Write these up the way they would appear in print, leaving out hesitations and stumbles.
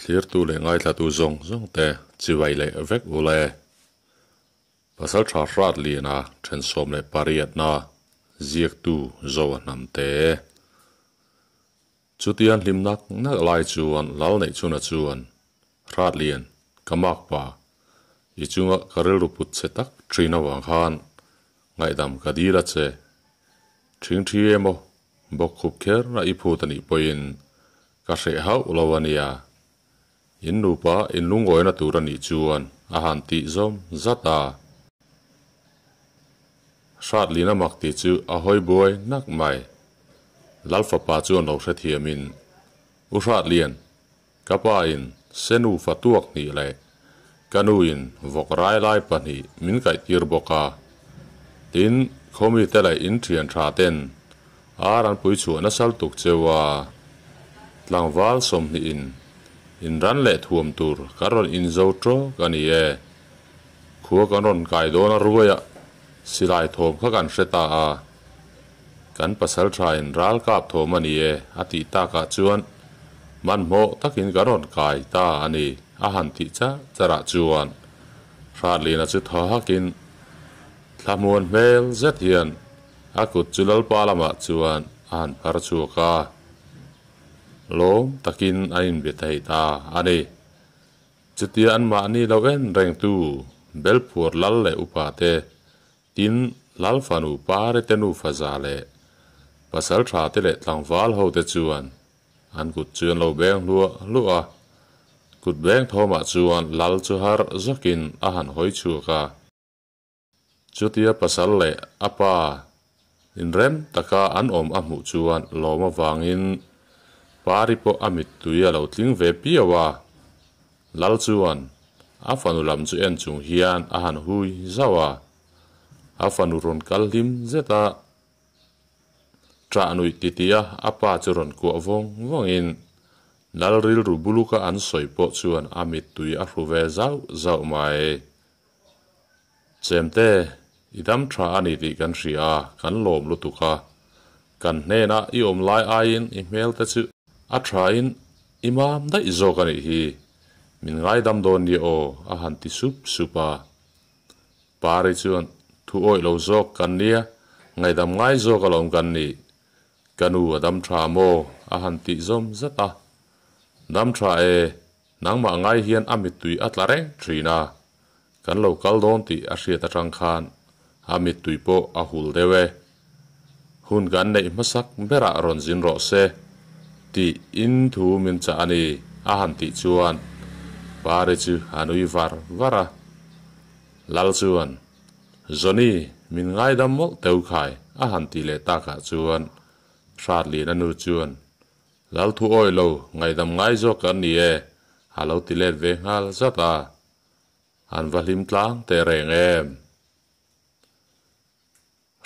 Thlirtu leh ngaithlatu zawng zawng te chibai leh vek ule. Pasaltha hrat liana then 18 na ziaktu zo a hnam te. Chutian hlim nak nak lai chuan lal neih chuna chuan hrat lian ka mak pa i chunga ka rilru put che tak thin avang khan ngaihdam ka dil a che. Thing thi emaw bawk khup kher na i phut anih pawhin ka hreh hauh lo a nia. In nupa in lungawina tur anih chuan a han tih zawm zat a. Hrat lina mak tih chu a hawi buai nak mai. Lal fapa chuan lo hrethiamin, U Hrat Lian, ka pa in senu fa tuak hnih leh ka nu in vawk rai lai pahnih min kaih tir bawk a. Tin, khawmi te leh in thian tha ten ar an pui chhuah nasal tuk cheu a. Tlangval 20 in in ran leh thuam tur kan rawn in zo tawk a ni e. Khua kan rawn kai dawn a ruaia silai thawm kha kan hre ta a. Kan pasal tha in ral kap thawm a ni e a tih takah chuan hmanhmawh takin kan rawn kai ta a ni a han tih char charah chuan Hratlina chu thaw hakin thlamuan hmel zet hian a kut chu Lalpa lamah chuan a han phar chhuak a. Lawm takin an inbe thei ta a ni. Chutia anmahni lo en rengtu Belphuar lal leh upa te, tin Lal fanu Pari te nufa za leh pasal tha te leh tlangval ho te chuan an kut chu an lo beng hluah hluah a. Kut beng thawmah chuan lal chu harh zawkin a han hawi chhuak a. Chutia pasal leh a pa inrem taka an awm a hmuh chuan lawm avangin Pari pawh a mittui a lo tling ve piau a. Lal chuan a fanu lam chu en chung hian a han hui zauh a. A fanu rawn kal hlim zet a. Ṭah nuih titi a a pa chu rawn kuah vawng vawngin Lal rilru buluka an sawi pawh chuan a mittui a hru ve zauh zauh mai. Chemte, i dam ṭha a ni tih kan hria a, kan lawm lutuk a. Kan hnenah i awm lai aiin i hmel te chu a ṭhain i mam daih zawk a nih hi. Min ngaidam dawn nia aw, a han ti sup sup a. Pari chuan, Thu awih lo zawk kan nia, ngaihdam ngai zawk alawm kan nih. Ka nu a dam tha maw? a han tih zawm zat a. Dam tha e, nangmah ngai hian a mittui a tla reng thin a. Kan lo kal dawn tih a hriat atang khan a mittui pawh a hul deuh e. Hun kan neih hmasak berah rawn zin rawh se tih in thu min chah a ni a han tih chuan Pari chu a nui var var a. Lal chuan, Johnny, min ngaidam mawlh teu khai a han tih leh takah chuan Hratliana nu chuan, Lal thu awih lo, ngaihdam ngai zawk kan ni e a lo ti let ve nghal zat a. An va hlim tlang teh reng em?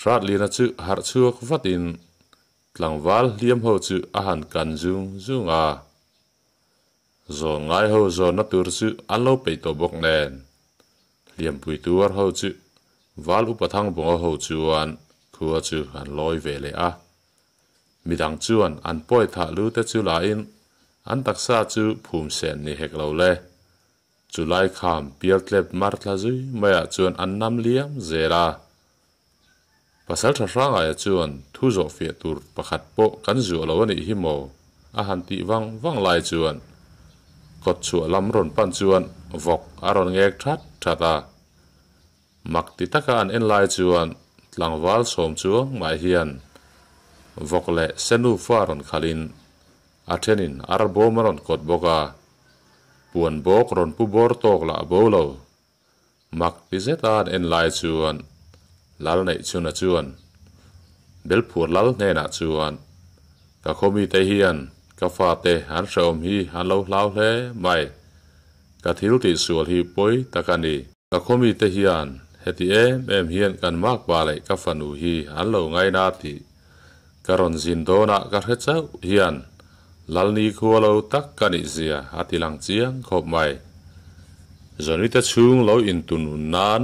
Hratlina chu harh chhuak vatin tlangval hliam ho chu a han kan zung zung a. Zawn ngai ho zawnna tur chu an lo peih tawh bawk nen, hliampui tuar ho chu val upa Thangbawnga ho chuan khua chu an lawi ve leh a. Midang chuan an pawi thah lu te chu lain an taksa chu phum sen ni hek lo le. Chu lai kham pial tlep mar thla zui maiah chuan an nam liam zel a. Pasal tha Hrangaia chuan thu zawh fiah tur pakhat pawh kan zuah lo a nih hi maw? a han tih vang vang lai chuan kawt chhuah lam rawn pan chuan vawk a rawn ngek that that a. Mak ti taka an en lai chuan tlangval sawm chuang mah hian vawk leh senu fa rawn khalhin a thenin ar bawm a rawn kawt bawk a. Puan bawk rawn pu bawr tawk lah bo lo. Mak ti zeta an en lai chuan Lal Neihchhuna chuan Belphuar Lal hnenah chuan, Ka khawmite hian ka fate an hrehawm hi an lo hlau hle mai. Ka thil tihsual hi pawi tak a ni. Ka khawmite hian heti em em hian kan makpa leh ka fanu hi an lo ngaina tih ka rawn zin dawnah ka hre chauh hian Lalni khua lo tak ka nih zia a ti lang chiang khawp mai. Zonite chhung lo intunun nan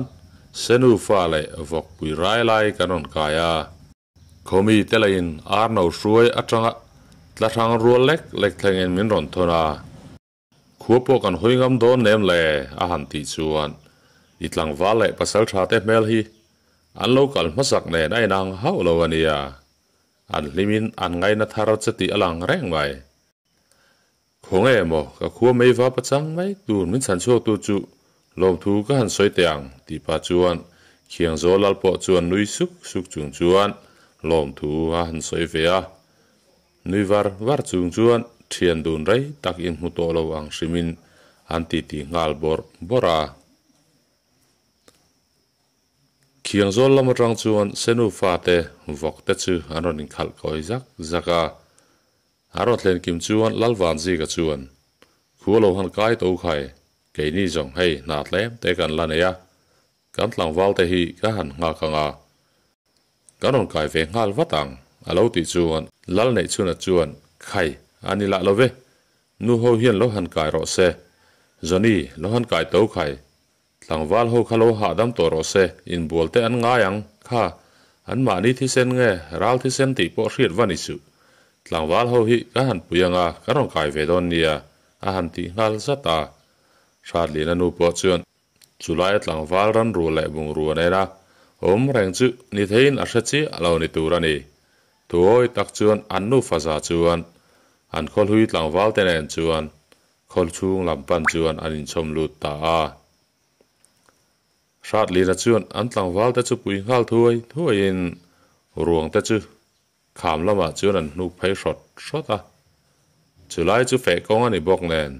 Senu fa leh vawkpui rai lai kan rawn kai a. Khawmi te lahin ar no hruai atanga tla hrang rual lek lek thlengin min rawn thawn a. Khua pawh kan hawi ngam dawn nem le a han tih chuan i tlangval leh pasaltha te hmel hi an lo kal hmasak nen a inang hauh lo a nia. An hlimin an ngaina thar che tih a lang reng mai. Khawnge emaw ka khua mei va pachang mai tur min chhan chhuak tu chu lawmthu ka han sawi teh ang tih pah chuan Khiangzawl lal pawh chuan nui suk suk chung chuan lawmthu a han sawi ve a. Nui var var chung chuan thian dun rei tak inhmu tawh lo ang hrimin an titi nghal bawrh bawrh a. Khiangzawl lam atang chuan Senu fate vawk te chu an rawn inkhalh kawi zak zak a. A rawn thlen kim chuan Lalvanzika chuan, Khua lo han kai to khai, keini zawng hei hna tlem te kan la nei a, kan tlangval te hi ka han nghak ang a, kan rawn kai ve nghal vat ang, a lo tih chuan Lalneihchhuna chuan, Khai, a ni lah lo ve, nu ho hian lo han kai rawh se, Johnny, lo han kai to khai, Tlangval ho kha lo hahdam tawh rawh se, inbual te an ngai ang, kha, an mahni thisen nge, ral thisen tih pawh hriat va ni suh. Tlangval ho hi ka han pui anga ka rawn kai ve dawn nia, a han tih nghal zat a. Hratliana nu pawh chuan chulaia tlangval ran ru leh bungrua nena awm reng chu ni theiin a hre chiah lo ni tur a ni. Thuawi tak chuan an nufa za chuan an khawhlui tlangval te nen chuan Khawl chhung lam pan chuan an inchhawm lut ta a. Hratlina chuan an tlangval te chu pui nghal thuai thuaiin ruang te chu kham lamah chuan an hnuk phei hrawt hrawt a. Chulai chu feh kawng a ni bawk nen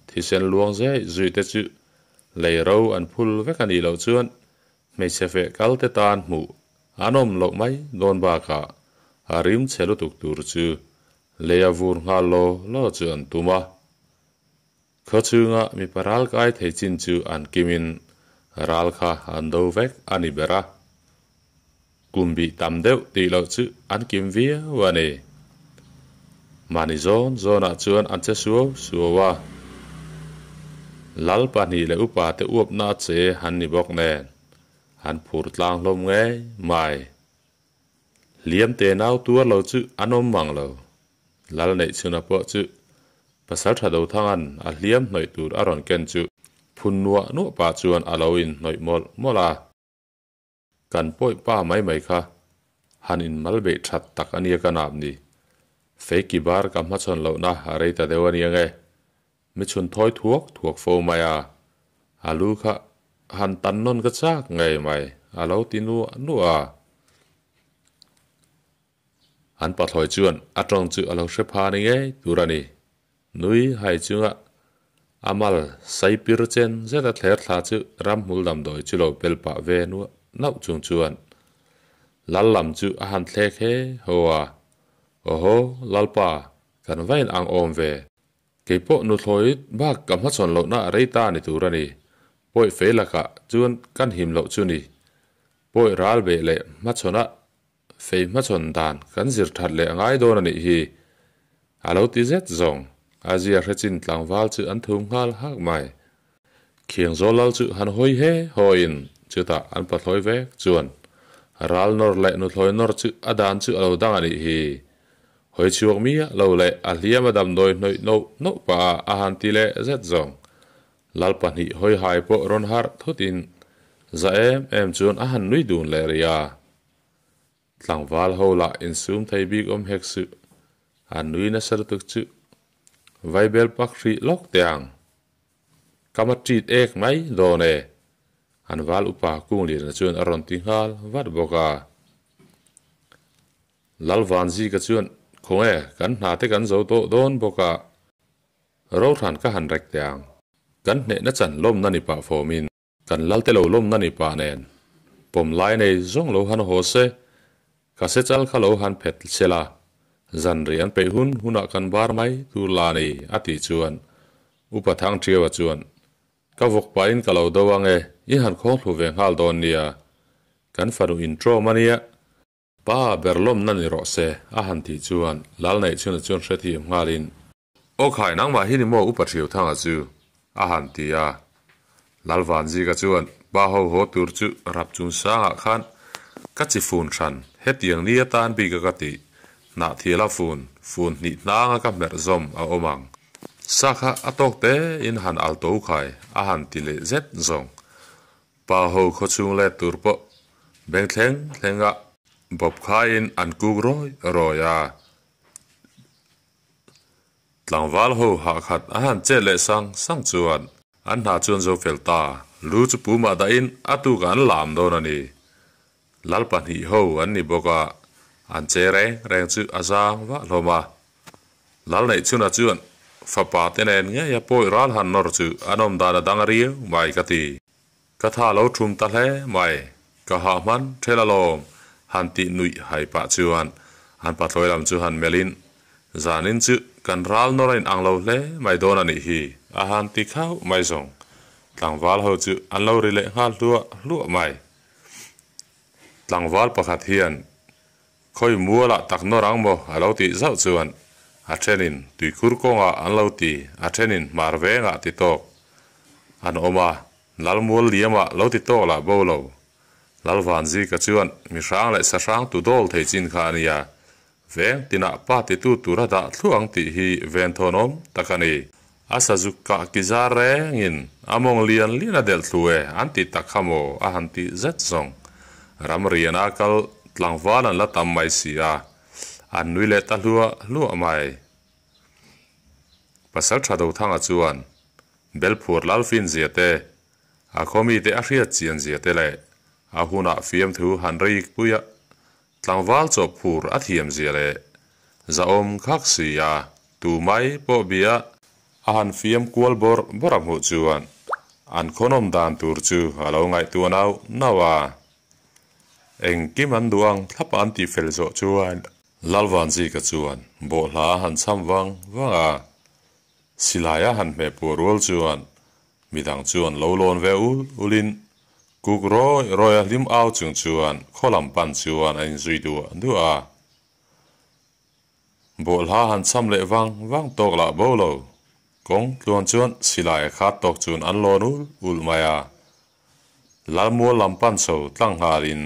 thisen luang zai zui te chu lei ro an phul vek a nih loh chuan hmeichhe feh kal te tan hmuh an awm loh mai dawn bakah a rim chhe lutuk tur chu Lei a vur nghal law law chu an tum a. Khaw chhunga mipa ral kai thei chin chu an kimin ral kha an do vek a ni ber a. Kum bih tam deuh tih loh chu an kim viau a ni. Mahni zawn zawnah chuan an che suau suau a. Lal pahnih leh upa te uapna a che han ni bawk nen an phur tlang hlawm ngei mai. Hliam te nau tuar lo chu an awm mang lo. Lal neih chhuna pawh chu pasal tha do thangan a hliam hnawih tur a rawn ken chu phun nuah nuah pah chuan a lo in hnawih mawlh mawlh a. Kan pawih pa mai mai kha han in mal beih that tak a nia ka nap ni. Feiki bar ka hmachhawn lohna a rei ta deuh a nia nge. Mi chhun thawi thuak thuak fo mai a, a lu kha han tan nawn ka chak ngei mai, a lo ti nuah nuah a. An pathlawi chuan a tawng chu a lo hre pha ni ngei tur a ni. Nui hai chunga a mal sai pir chen zeta thler thla chu ramhmul damdawi chu lo bel pah ve nuah nauh chung chuan Lal lam chu a han thlek he ho a, Awhaw, Lalpa, kan va in ang awm ve. Kei pawh nuthlawi bak ka hmachhawn lohna a rei ta ni tur a ni. Pawi fei lakah chuan kan him loh chu ni. Pawi ral beh leh hmachhawn a fei hmachhawn dan kan zir that leh a ngai dawn a nih hi. A lo ti zet zawng. A zia hre chin tlangval chu an thum nghal hak mai. Khiangzawl lal chu han hawi he hawiin chutah an pathlawi vek chuan ral nawr leh nuthlawi nawr chu a dan chu a lo dang a nih hi. Hawi chhuak miah lo leh a hliam a damdawi hnawih noh noh pah a a han ti leh zet zawng. Lal pahnih hawi hai pawh rawn harh thut in za em em chuan a han nui dun leh rih a. Tlangval ho lah insum thei bik awm hek suh, an nui nasa lutuk chu Vaibel pak hrih lawk teh ang. Ka ma ṭit ek mai dawn e, an val upa Kungliana chuan a rawn ti nghal vat bawk a. Lalvanzika chuan, Khawnge, kan hna te kan zo tawh dawn bawk a, Rohran ka han rek teh ang. Kan hnehna chan lawmna ni pah fawmin kan lal te lo lawmna ni pah nen pawm lai nei zawng lo han haw se, ka se chal kha lo han phet se la, zan ri an peih hun hunah kan bar mai tur la ni, a tih chuan Upa Thangṭhiaua chuan, Ka vawk pahin ka lo do ang e, i han khawng thlu ve nghal dawn nia, kan fanu intrawm a nia, Pa ber lawmna ni rawh se, a han tih chuan Lalneihchhuna chuan hrethiam nghalin, Aw khai, nangmah hi ni maw Upa Thiauthanga chu? a han ti a. Lalvanzika chuan, Pa ho haw tur chu rap chung sangah khan ka chi fun hran, hetiang ni atan bik a ka tih, hnahthiala fun, fun hnih hnanga ka hmerh zawm a awm ang. Sa kha a tawk te in han al to khai a han ti leh zet zawng. Pa ho khawchhung let tur pawh beng thleng thleng a bawp khaiin an kuk rawi rawi a. Tlangval ho hah khat a han chet leh sang sang chuan an hna chuan zo fel ta. Lu chu pumah dahin a tukah an lam dawn a ni. Lal pahnih ho an ni bawk a, an che reng reng chu a zang vah hlawm a. Lal neih chhunah chuan fapa te nen ngei a pawi ral han nawr chu an awm dan a dang a riau mai ka ti. Ka tha lo thum ta hle mai, ka hah hman thel alawm han tih nuih hai pah chuan an pathlawi lam chu han melhin zanin chu kan ral nawr a inang lo hle mai dawn a nih hi a han ti khauh mai zawng. Tlangval ho chu an lo ri leh nghal hluah hluah mai. Tlangval pakhat hian Khawi mualah tak nawr ang maw? a lo tih zauh chuan a thenin tuikhur kawngah an lo ti, a thenin hmar vengah ti tawk an awm a, Lal mual liamah lo ti tawk lah bo lo. Lal Vanzika chuan mi hrang leh sa hrang tu dawl thei chin kha a nia, veng tinah pa titu tur a dah thluah ang tih hi venthawnawm tak a ni. A sazuk kah ki zar rengin a mawng lian lian a delh thlu e an ti tak kha maw a han ti zet zawng. Ram riana kal tlangval an la tam mai si a, an nui leh ta hluah hluah mai. Pasal tha Dothanga chuan Belphur Lalfin zia te, a khawmite a hriat chian zia te leh a hunah fiamthu han rik puia Tlangval chawp phur a thiam zia leh zahawm khak si a, tu mai pawh bia a han fiam kual bawrh bawrh a hmuh chuan an khawnawm dan tur chu a lo ngaihtuah nauh nauh a. Engkim an duh ang thlap a an tih fel zawh chuan Lalvanzika chuan bawhhla a han cham vang vang a, silai a han hmeh puah rual chuan midang chuan lo lawn ve ul ulin Kuk rawi rawi a hlim au chung chuan khaw lam pan chuan a inzui duah duah a. Bawlhla han cham leh vang vang tawk lah bo lo. Kawng tluan chuan silai a khat tawk chuan an lawn ul ul mai a. Lalmual lam pan chho tlang nghalin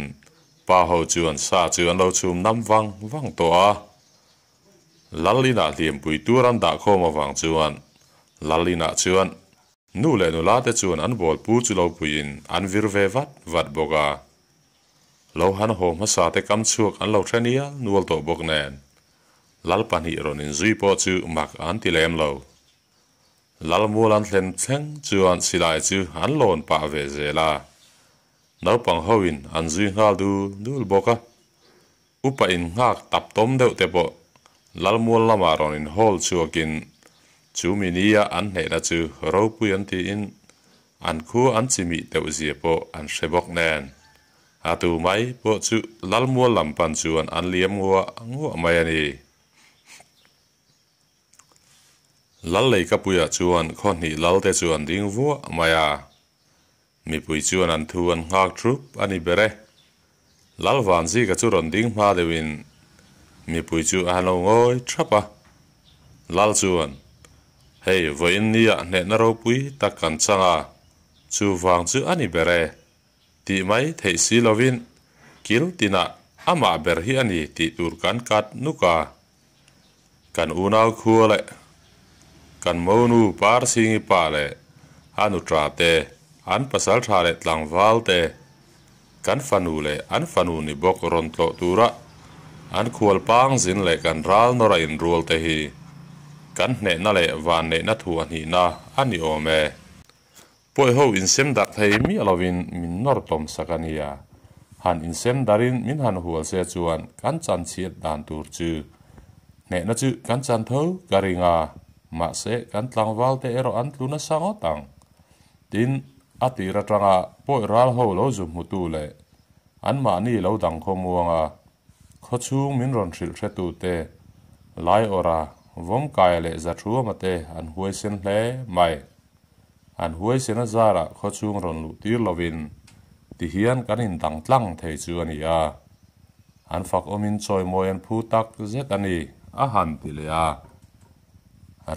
pa ho chuan sa chu an lo chhum nam vang vang tawh a. Lal inah hliampui tur an dah khawm avang chuan Lal inah chuan Nu leh nula te chuan an bawl pu chu lo puiin an vir ve vat vat bawk a. Lo han haw hmasa te kam chhuak an lo hre nial nual tawh bawk nen, Lal pahnih rawn inzui pawh chu mak an ti lem lo. Lal mual an thlen thleng chuan silai chu an lawn pah ve zel a. Naupang hoin an zui nghal dul dul bawk a. Upa in nghak tap tawm deuh te pawh Lalmual lamah rawn in hawl chhuakin chu mi nia an hnehna chu ropui an tiin an khua an chimih deuh zia pawh an hre bawk nen a tu mai pawh chu Lalmual lam pan chuan an liam nguah nguah mai a ni. Lal Leikapuia chuan khaw hnih lal te chu an ding vuah mai a, mipui chuan an thu an nghak thup a ni ber e. Lal Vanzika chu rawn ding hma deuhin mipui chu a han lo ngawi thap a. Lal chuan, Hei, vawiin nia hnehna ropui tak kan chang a, chuvang chu a ni ber e. Tih mai theih si lovin kil tinah amah ber hi a ni tih tur kan kat nuk a. Kan unau khua leh kan monu Parsingi pa leh a nutra te, an pasal tha leh tlangval te, kan fanu leh an fanu ni bawk rawn tlawh tura an khual pang zin leh kan ral nawr a inrual te hi kan hnehna leh vanneihna thu a hnihna a ni awm e. Pawi ho insem darh thei miah lovin min nawr tawm sak a nia. Han insem darhin min han hual se chuan kan chan chhiat dan tur chu hnehna chu kan chan tho ka ring a, mahse kan tlangval te erawh an tlu nasa ngawt ang. Tin, a tir atanga pawi ral ho lo zu hmutu leh anmahni lo dang khawmuang a, khawchhung min rawn hrilh hretu te, lai awrha vawmkaia leh zathuama te an huaisen hle mai. An huaisen a zarah khawchhung rawn luh tir lovin tihian kan indang tlang thei chu a ni a. An fak awmin chawimawi an phu tak zet a ni, a han ti leh a.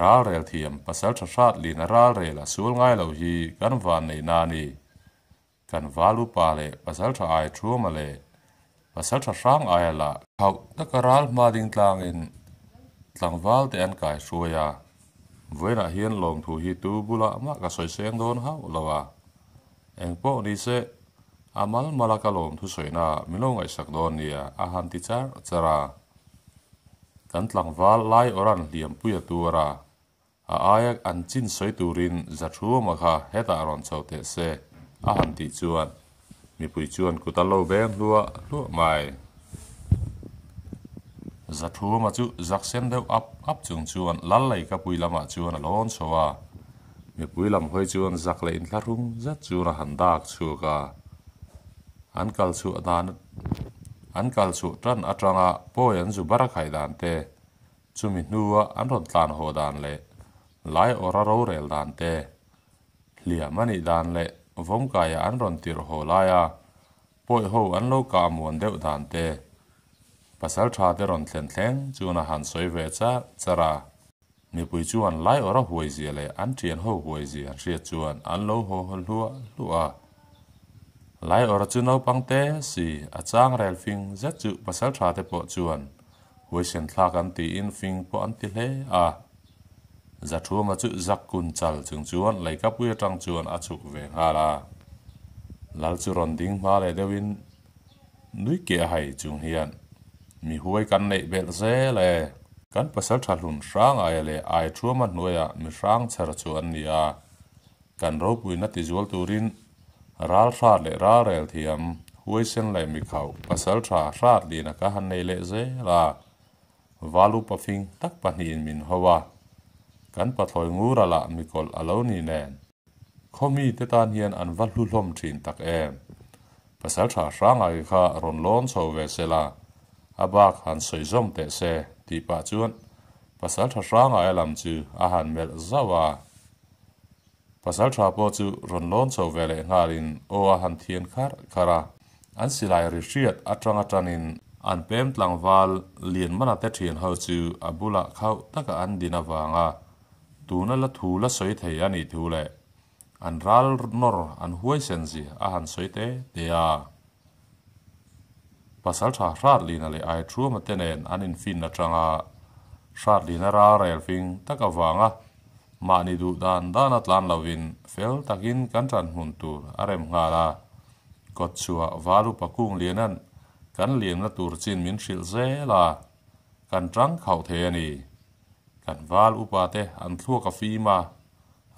Ralrel thiam pasal tha hrat lin a ralrel a sul ngai lo hi kan van neihna a ni. Kan val upa leh pasal tha ai thuama leh pasal tha hrang aia lah khauh taka ral hma ding tlangin tlangval te an kai hruai a. Vawiinah hian lawmthu hi tu bulah mah ka sawi seng dawn hauh lo a. Eng pawh ni se, a mal mala ka lawmthu sawina min lo ngaihsak dawn nia a han ti char char a. Kan tlangval lai awran hliampui a tuar a, a aia an chin sawi turin Zathuama kha hetah rawn chho teh se a han tih chuan mipui chuan kut a lo beng hluah hluah mai. Zathuama chu zak sen deuh ap ap chung chuan lal leikapui lamah chuan a lawn chho a, mipui lam hawi chuan zak leh inthlahrung zet chuan a han dak chhuak a. An kal chhuah dan an kal chhuah tan atanga pawi an zu bar a khaih dan te, chumi hnua an rawn tlan haw dan leh lai awra rorel dan te, hliam a nih dan leh vawmkaia an rawn tirh haw laia pawi ho an lo kah muan deuh dan te, pasal tha te rawn thlen thleng chuan a han sawi ve char char a. Mipui chuan lai awra huai zia leh an thian ho huai zia an hriat chuan an lo haw haw hluah hluah a. Lai awra chu naupang te si a chang rel fing zet chu pasal tha te pawh chuan huaisen thlak an tiin fing pawh an ti hle a. Zathuama chu zak kun chal chung chuan leikapui atang chuan a chhuk ve nghal a. Lal chu rawn ding hma leh deuhin Nui keh a hai chung hian mi huai kan neih belh zel e. Kan pasal tha hlun hrang aia leh ai thuama hnuaia mi hrang chher chu an ni a. Kan ropuina tizual turin ral hrat leh ral rel thiam, huaisen leh mi khauh pasal tha hrat lina ka han nei leh zel a. Val upa fing tak pahnihin min ho a. Kan pathlawi ngura lah mikawlh a lo ni nen. Khaw mite tan hian an va hlu hlawm thin tak em? Pasal tha hrang ai kha rawn lawn chho ve se la, a bak han sawi zawm teh se tih pah chuan pasal tha hrang ai lam chu a han melh zauh a. Pasal tha pawh chu rawn lawn chho ve leh nghalin aw a han thian kharh kharh a. An silai ri hriat atanga tanin an pem tlangval Lianmana te thian ho chu a bulah khauh taka an din avanga Tuna la thu la sawi thei a nih thu leh an ral nawr an huaisen zia a han sawi te te a. Pasal tha Hratlina leh Aithuama te nen an infin atanga Hratlina ral rel fing tak avanga mahni duh dan dana tlan lovin fel takin kan tan hmun tur a rem nghal a. Kawtchhuah Val Upa Kungliana'n kan liamna tur chin min hrilh zel a, kan tang khauh thei a ni. Kan val upa te an thluak a fim a,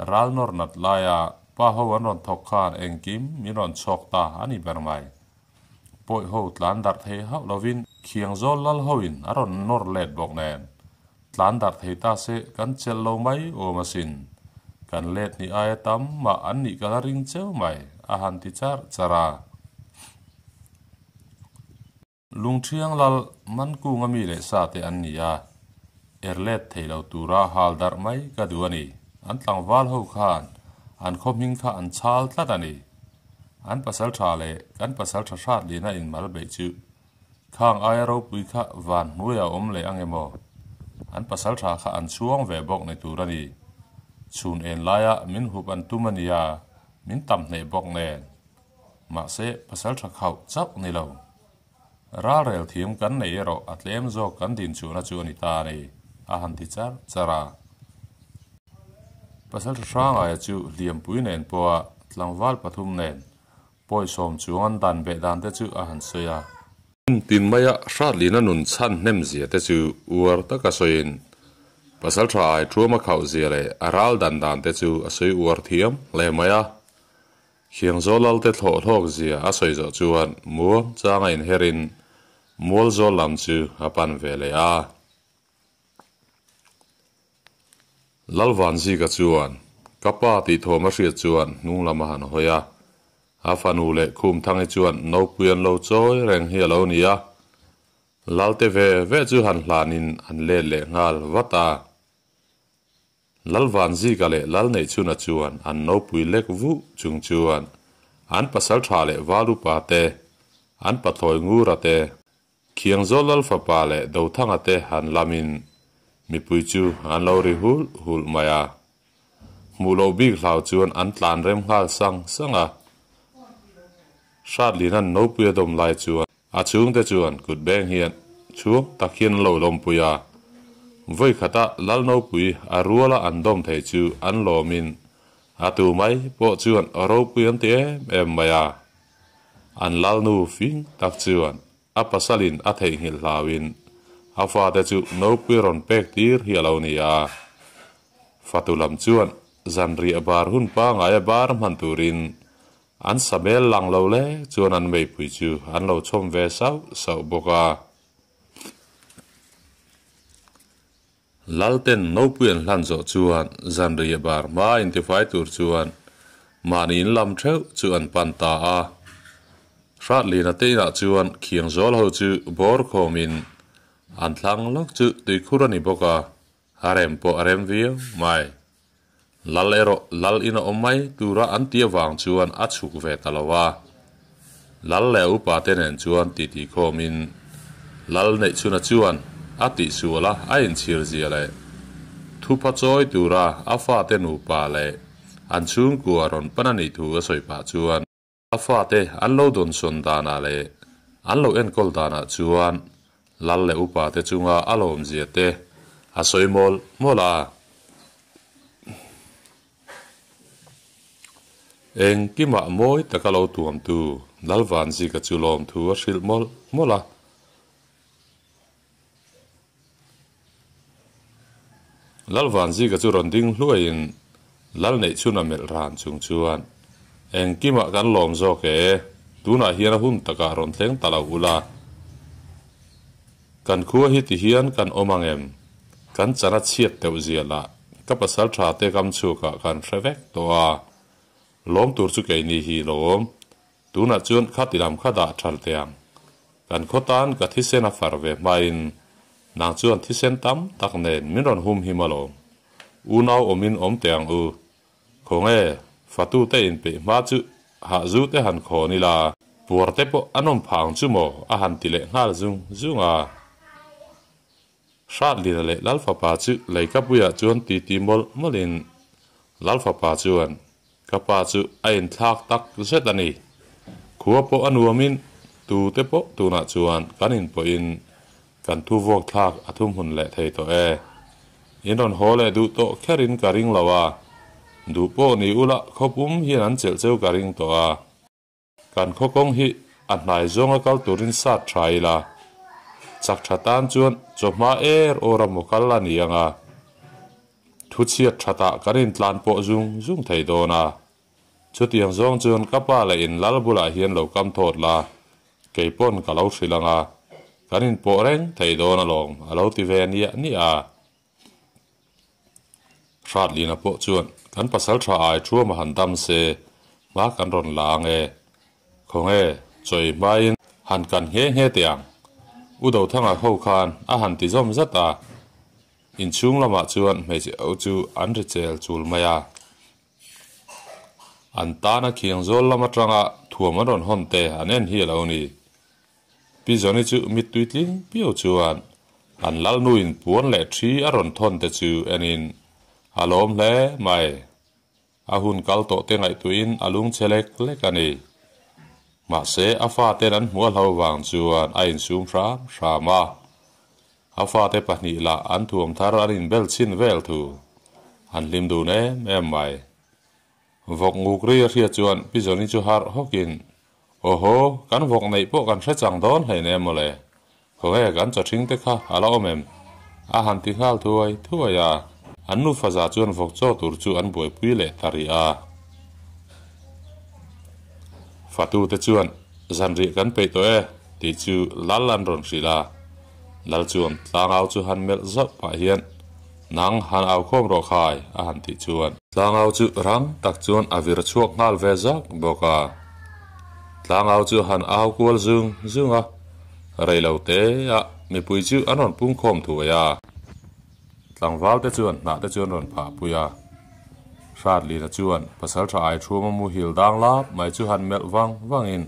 ral nawr nat laia pa ho an rawn thawk khan engkim min rawn chhawk ta a ni ber mai. Pawih ho tlan darh thei hauh lovin khiang zawl lal hoin a rawn nawr let bawk nen tlan darh thei ta se kan chelh lo mai awm asin. Kan let hnih aia tam mah an nih ka la ring cheu mai a han ti char char a. Lungṭhiang lal Mankunga mi leh sa te an ni a, er let thei lo tura hal darh mai ka duh a ni. An tlangval ho khan an khaw hming kha an chhal tlat a ni. An pasal tha leh kan pasal tha hrat lina inmal beih chu khang aia ropui kha van hnuaiah a awm leh ang emaw? An pasal tha kha an chhuang ve bawk ni tur a ni. Chhun en laia min hup an tum a nia, min tam hneh bawk nen. Mahse, pasal tha khauh chauh ni lo. Ralrel thiam kan nei erawh a tlem zawk kan din chhuahna chu a ni ta a ni, a han ti char char a. Pasal tha Hrangaia chu hliampui nen pawha tlangval pathum nen pawisawm chuang an dan beh dan te chu a han sawi a. Tin maia Hratlina nun chhan hnem zia te chu uar taka sawiin pasal tha ai thuama khauh zia leh a ral dan dan te chu a sawi uar thiam hle mai a. Khiangzawl lalte thlawh hlawk zia a sawi zawh chuan muang changa inherin Mualzawl lam chu a pan ve leh a. Lalvanzika chuan ka pa tih thawm a hriat chuan hnung lam a han hawi a. A fanu leh Khumthangi chuan nopui an lo chawi reng hi a lo ni a. Lalte ve ve chu han hlanin an let leh nghal vat a. Lalvanzika leh Lalneihchhuna chuan an nopui lek vuh chung chuan an pasal tha leh val upa te, an pathlawi ngura te, Khiangzawl Lalfapa leh Dothanga te han lamin mipui chu an lo ri hulh hulh mai a. Hmuh loh bik hlau chuan an tlan rem nghal sang sang a. Hratlina'n nopui a dawm lai chuan a chhungte chuan kut beng hian chhuang tak hian an lo lawmpui a. Vawi khata Lal Nopui a ruala an dawm thei chu an lawmin a tu mai pawh chuan ropui an ti em em mai a. An Lalnu fing tak chuan a pasalin a theihnghilh hlauin a fate chu Nopui rawn pek tir hi a lo ni a. Fatu lam chuan zanriah bar hun pangaia bar hman turin an sabel lang lo lek chuan an meipui chu an lo chhawm ve sauh sauh bawk a. Lalten nopui an hlan zawh chuan zanriah bar hma intifai tur chuan mahni in lam theuh chu an pan ta a. Hratlina te inah chuan khiang zawl ho chu bawr khawmin an thlang lawk chu tuikhur a ni bawk a. A rem pawh a rem viau mai. Lal erawh lal in a awm mai tura an ti avang chuan a chhuk ve ta lo a. Lal leh a upa te nen chuan titi khawmin Lal Neihchhuna chuan a tihsual a a inchhir zia leh thupha chawi tura a fate nupa leh an chhungkua rawn pan a nih thu a sawi pah chuan A fate an lo dawnsawn danah leh an lo enkawl danah chuan lal leh upa te chunga a lawmzia te a sawi mawlh mawlh a. Engkimah mawi taka lo tuamtu Lalvanzika chu lawmthu a hrilh mawlh mawlh a. Lalvanzika chu rawn ding hluaiin Lal Neihchhun a melh ran chung chuan, Engkimah kan lawm zawk e, tunah hian a hun takah rawn thleng ta lo ula. Kan khua hi ti hian kan awm ang em? Kan chan a chhiat deuh zia lah ka pasal tha te kam chhuakah kan hre vek tawh a, lawm tur chu keini hi lawm. Tunah chuan khati lam kha dah thal teh ang. Kan khaw tan ka thisen a far ve hmain nang chuan thisen tam tak nen min rawn hum him alawm. Unau awmin awm teh ang u. Khawnge, fatute inpeih hma chu hahzu te han khawn ila, puar te pawh an awm phang chu maw a han ti leh nghal zung zung a. Hratlina leh Lalfapa chu leikapuiah chuan titi mawlh mawlhin Lalfapa chuan, Ka pa chu a inthlak tak zet a ni. Khua pawh a nuamin tute pawh tunah chuan kan inpawhin kan thu vuak thlak a thumhmun leh thei tawh e. In rawn haw leh duh tawh kherin ka ring lo a, duh pawh ni ula khawpum hian an chelh cheu ka ring tawh a. Kan khaw kawng hi a hnai zawnga kal turin sat tha ila, chak tha tan chuan chawhma er awr a maw kal a ni ang a, thu chhiat thatah kan intlan pawh zung zung thei dawn a. Chutiang zawng chuan ka pa leh in lal bulah hian lo kam thawt la, kei pawn ka lo hrilh ang a, kan inpawh reng thei dawn alawm a lo ti ve niah niah a. Hratlina pawh chuan kan pasal tha ai thuam a han dam se, hma kan rawn la ang e. Khawnge, chawi hmain han kan nghe nghe teh ang. U Dothanga ho khan a han ti zawm zat a, inchhung lamah chuan hmeichhe ho chu an ri chel chul mai a. An tana khiang zawl lam atanga thuam an rawn hawn te an en hi a lo ni. Pi Zawni chu mittui tling piau chuan an Lalnuin puan leh thi a rawn thawn te chu enin a lawm hle mai. A hun kal tawh te ngaihtuahin a lung che lek lek a ni. Mahse a faten an hmuh a hlo vang chuan a insum hram hram a. A fate pahnih lah an thuam thar an inbel chhin vel thu an hlim dun em em mai. Vawk nguk ri a hriat chuan Pi Zawni chu harh hawkin Awhaw, kan vawk neih pawh kan hre chang dawn hlei nem mawle. Khawnge kan chawthing te kha a la awm em? A han ti nghal thuai thuai a. An nufa za chuan vawk chaw tur chu an buaipui leh ta rih a. Fatu te chuan, Zanriah kan peih tawh e, tih chu Lal an rawn hrilh a. Lal chuan tlangau chu han melh zauh pah hian, Nang han au khawm rawh khai, a han tih chuan. Tlangau chu rang tak chuan a vir chhuak nghal ve zak bawk a. Tlangau chu han au kual zung zung a, rei lo te ah mipui chu an rawn pung khawm thuai a. Tlangval te chuan hnah te chu an rawn phah pui a. Hratlina chuan pasal tha ai thuma muhil dang lap mai chu han melh vang vangin,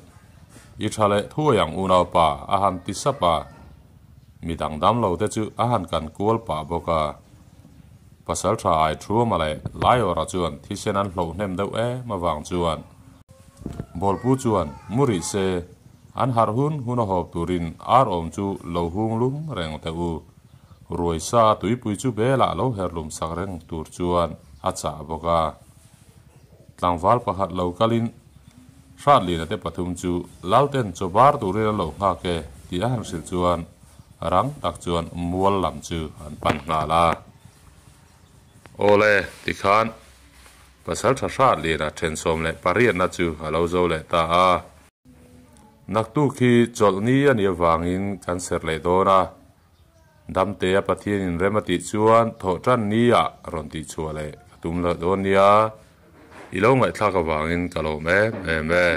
I tha leh thuai ang unaupa, a han ti sap a. Mi dang dam lo te chu a han kan kual pah bawk a. Pasal tha ai Thuama leh Laiawra chuan thisen an hloh hnem deuh em avang chuan Bawlpu chuan mu rih se, an harh hun hun a hawp turin ar awm chu lo hung lum reng teh u. Ruai sa tuipui chu belah lo herlum sak reng tur chuan a chah bawk a. Tlangval pakhat lo kalin Hratliana te pathum chu Lalten chaw bar turin an lo nghak e tih a han hrilh chuan rang tak chuan mual lam chu an pan nghal a. Awle, tikhan Pasaltha Hratliana 18na chu a lo zo leh ta a. Naktuk hi chawlhni a nih avangin kan serh leh dawn a, Damtea Pathianin rem a tih chuan thawhtan ni ah rawn tih chhuah leh ka tum loh dawn nia, i lo ngaihthlak avangin ka lawm em em e.